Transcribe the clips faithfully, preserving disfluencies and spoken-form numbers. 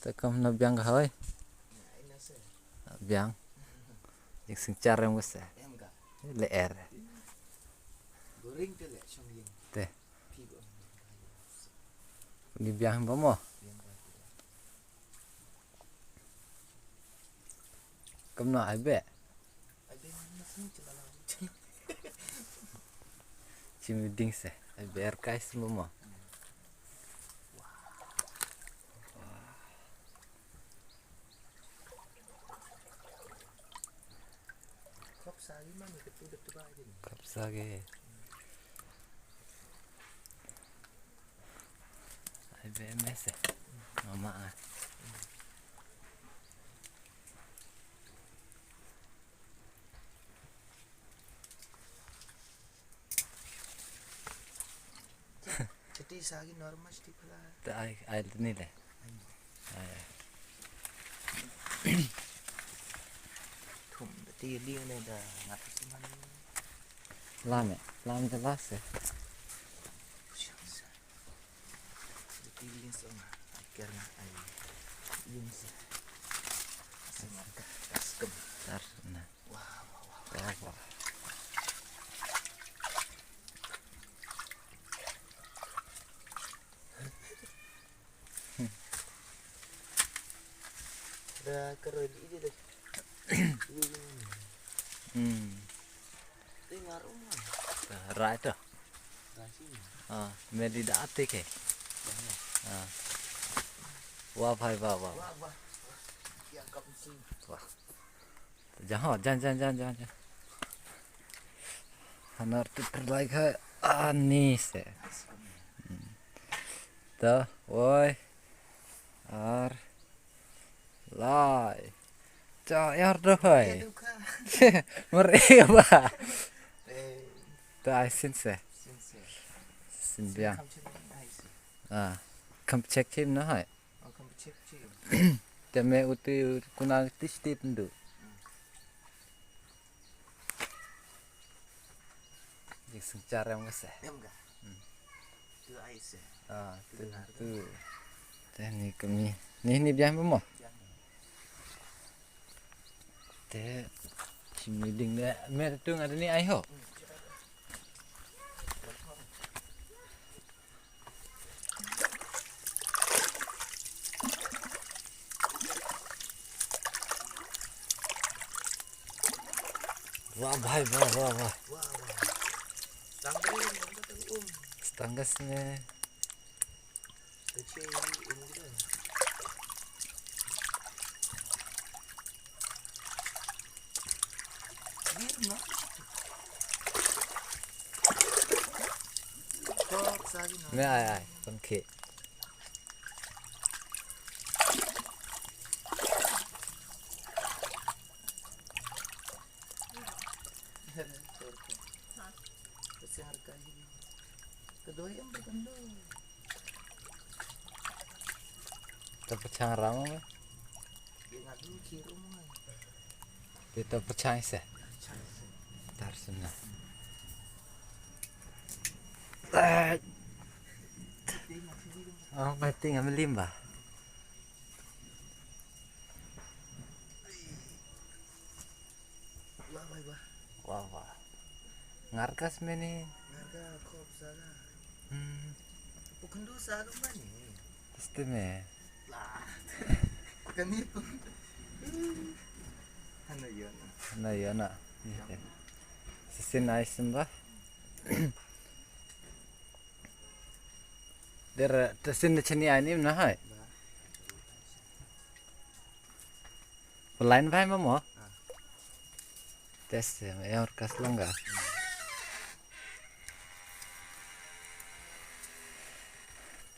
Te kam na biang ka hoi. Biang. Jingsngewsih em ka se. Em ka. Le er. Goreng te le shong yin. Te. Phi go. Ni biang ba mo. Biang ba. Kam na ai be. Ai be na sini chala la. Chim ding se. Ai be er kai se mo mo. Khop sa gi man ka tu da tu ba gi. Khop sa gi. Ai be mese. Mama ah. Chati sagi normal chati pala. Ta ai ai ni le. Ai. Thum ti li ne da ngat siman. Lam eh, lam de las eh. Ti li song ai ker na ai. Yun sa. Sing ka kaskem. Tar na. Wah, wah, wah. Wah, wah. Da karo di di da. Hmm. Ti ngar um. Rai to. Rai sini. Ah, me di da ate ke. Ah. Wah bhai wah wah. Wah, wah. Yang kap sini. Wah. Jan ho, jan, jan, jan, jan, jan. Hanar tu terlai kha ani se. Hmm. Ta, woi. Ar. Lai. Cha, yar do hai. Mer e ba. Eh. Ta ai sin se. Sin se. Sin biang. Kam chim ai se. Ah. Kam check him na hai. Te me uti kuna tish tip ndu. Jingsngewsih em ka se. Em ka. Hmm. Tu ai se. Ah, tu tu. Te ni kami. Ni ni biang mo. Te chim ni ding de me tu ngada ni ai ho. Wah bhai wah wah wah. Wah, wah. Tang ka um, tang ka um. Tang ka sne. Kecil um gitu. Me ai ai, pangke. Ka doi em ka doi. Ta pachang rama me. Dia ngadu kiru mo. Dia ta pachang se. Tar sena. Ah, mati ngam limba. Wah, wah, wah. Wah, wah. Ngarkas meni. Ngarka khop sala. Hmm. Ukundu sala mani. Teste me. Lah. Kani pun. Hana yana. Hana yana. Sisi nice ba. Der tesin de chini ani na hai. Line vai mamo. Test ya, ya orkas langga.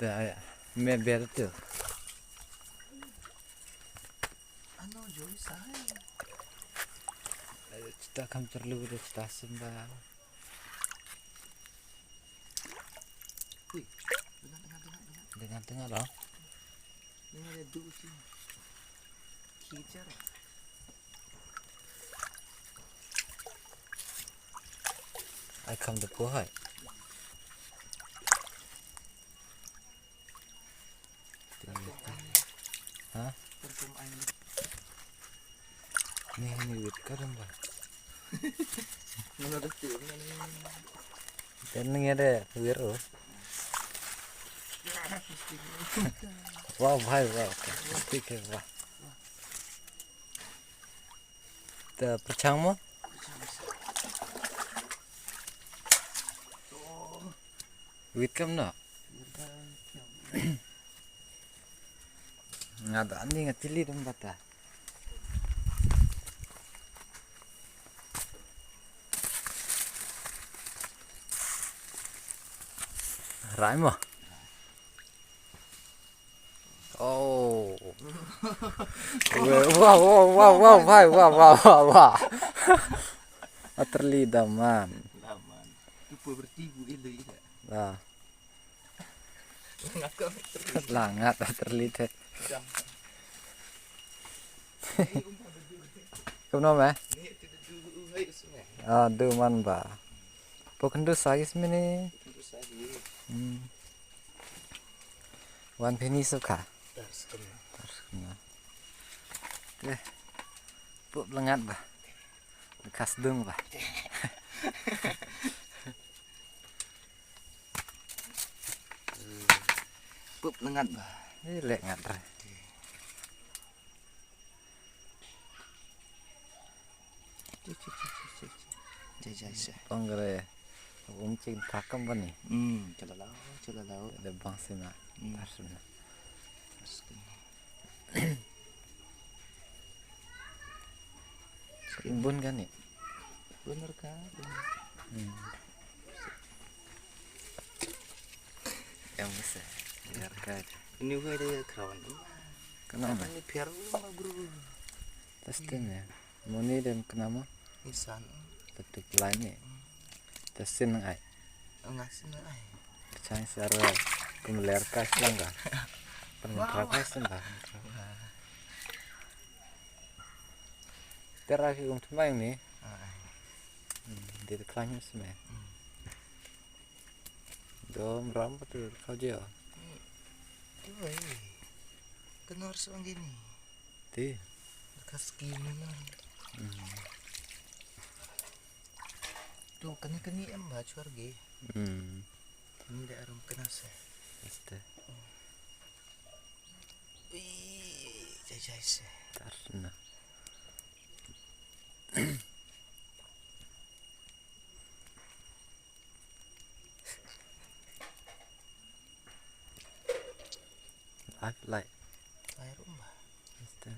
Ta me ber tu. Ano joi sai. Chita kam terlu de chita simba. Ui, dengar, dengar, dengar, dengar. Dengar, dengar, loh. Dengar dia duk sini. Kijar. Ai kam de ko hai. Te, Ha? Ni ni wit ka dong ba. Mana dah tu? Dan ngi ada wir oh. Wah bhai wah. Stick hai wah. Te pyrchang mo? Wit kam no? Nga da ani nga tili dum bata. Rai mo. Oh. Wah wah wah wah wah wah wah wah. Aterli daman. Daman. Tu puberti bu ilu ida. Dah. Langat aterli te. Kumno me? Ah, du man ba. Pok ndu sagis mini. Hmm. Wan pini suka. Terus kena. Terus kena. Eh. Pok lengat ba. Lekas dung ba. Pup lengat ba. Eh, lengat re. Jai jai se. Pang re. Um cing takam bani. Hmm, chala lau, chala lau. Ada bang sima. Hmm. Tar sima. Bun kan ni? Bun reka. Hmm. Yang bisa. Reka. Ini gue ada crown. Kenapa? Ini biar lu mah bro. Testing ya. Moni dan kenapa? Insan. Tetik lain ni. Testing ai. Enggak sih ai. Chang sar kumler ka slang ka. Pernah ka slang ka. Tera ki um tmai ni. Di klang ni sme. Dom ram patu kau je. Tu ai. Kenor song gini. Ti. Ka skim na. Tu kani kani em ba chuar ge. Hmm. Ni da arum kena se. Este. Ui, jai jai se. Tar na. Live live. Live rumah. Este.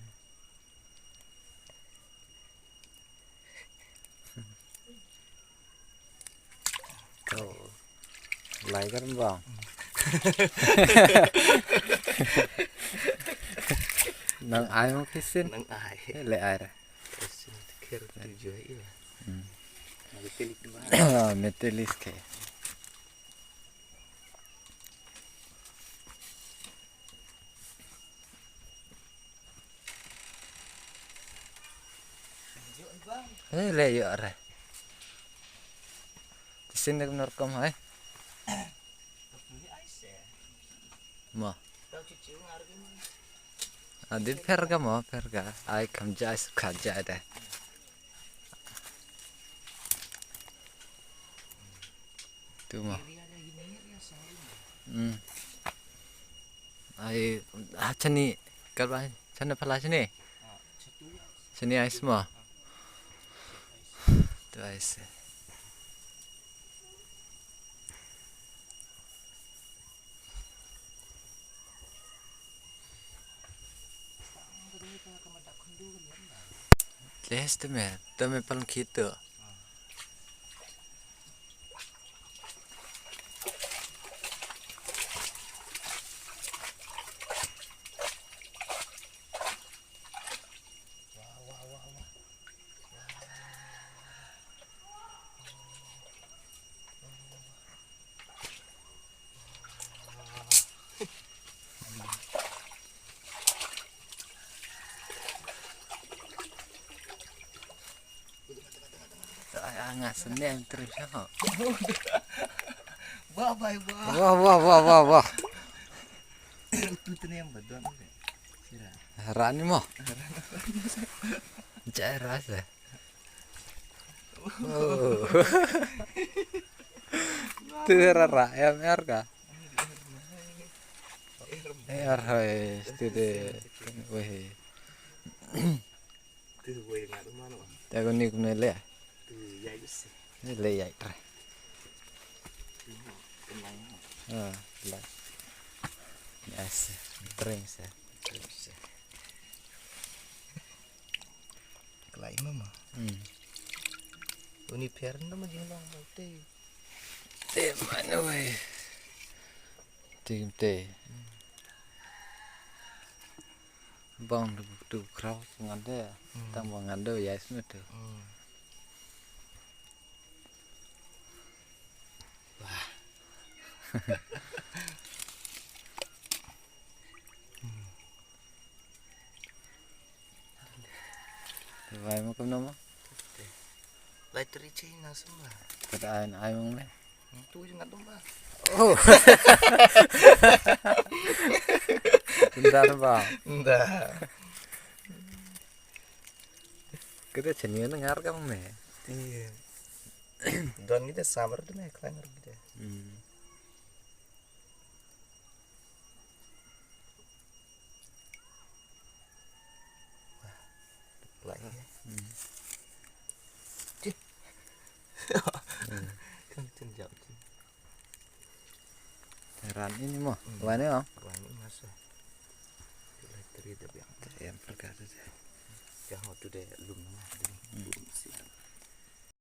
Kau lai kan bang. Nang ai mo kisin. Nang ai. Eh, le ai ra. Kisin kir tu jua ila. Hmm. Nang telik tu bang. Ah, metelis ke. Eh, le yo re. Tisin dek nor kom hai. Ma. Adi perga ma perga. Ai kam jai suka jai de. Tu ma. Hmm. Ai ha chani kal ba chana phala chani. Chani ai sma. Tu ai se. Leh te me, te me palang khit tu. Ai, nga snem terus ha. Wah, bai, wah. Wah, wah, wah, wah, wah. Tu tu nem badon. Rani mo. Jai rasa. Oh. Tu rara em er ka. Er hoi, tu de. Weh. Te ko ni kumne le. Ni le ya tra. Ah, le. Yes, drink sa. Klai mama. Hmm. Uni pher na ma jinglong te. Te mana wai. Te te. Bang tu tu kraw ngan de. Hmm. Tang bang ngan de ya sini tu. Hmm. Wah. Te bai mo kumno mo? Lai tri chi na sumba. Kada ai ai mong me. Tu je ngat domba. Oh. Bentar ba. Nda. Kada chenia na ngar ka me. Iya. Don kita sabar tu me klang kita. Hmm. Lai. Hmm. Cih. Hmm. Kan cen jauh cih. Ran ini mo. Hmm. Wani mo. Wani masa. Lai tri de biang. Em perkara de. Yang tu de lum nama.